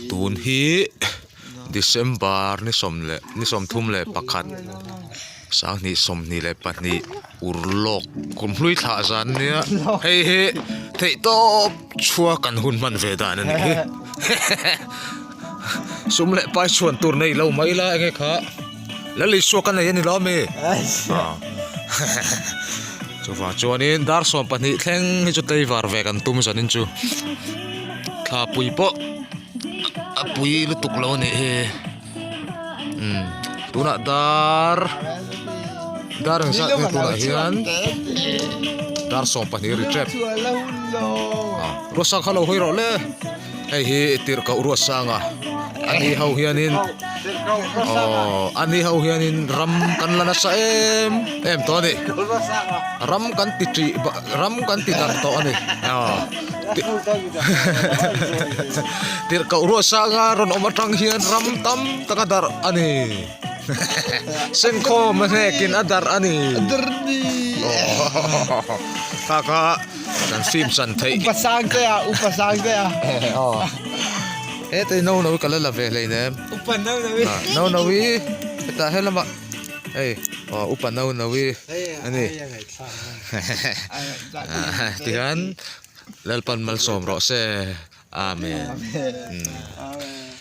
Tun hi December ni sawm leh ni 31 2022 urlawk kumhlui thlah zan nia hei hi theih tawp chhuak kan hun hman ve dan a nih hi sum leh pai chhuan tur nei lo mai ila enge kha Lal Isua ka nei a ni lo ami chuvang chuanin dar 12 thleng hi chu tleivar ve kan tum zanin chu thla pui pawh a pui lutuk lo a nih hi umm tunah dar dar engzat nge tunah hian dar 12 ri tep ruahsang kha lo hawi rawh le. Hei hi tirhkoh Ruatsanga a ni ho hianin aw a ni ho hianin ram kan la nasa em em tawh a ni ram kan ti tih ram kan ti darh tawh a ni aw tirhkoh Ruatsanga rawn awm atang hian ram tam tak a darh a ni senkhawm a hnekin a darh a ni kha kha. Kan film chan theih. Upa Sangtea, Upa Sangtea. Aw. Hetei no no ka la la ve hleinem. Upa no no i. No no i. Hetah he lamah hei aw upa no no i ani. Tihian Lalpan malsawm rawh se. Amen. Amen.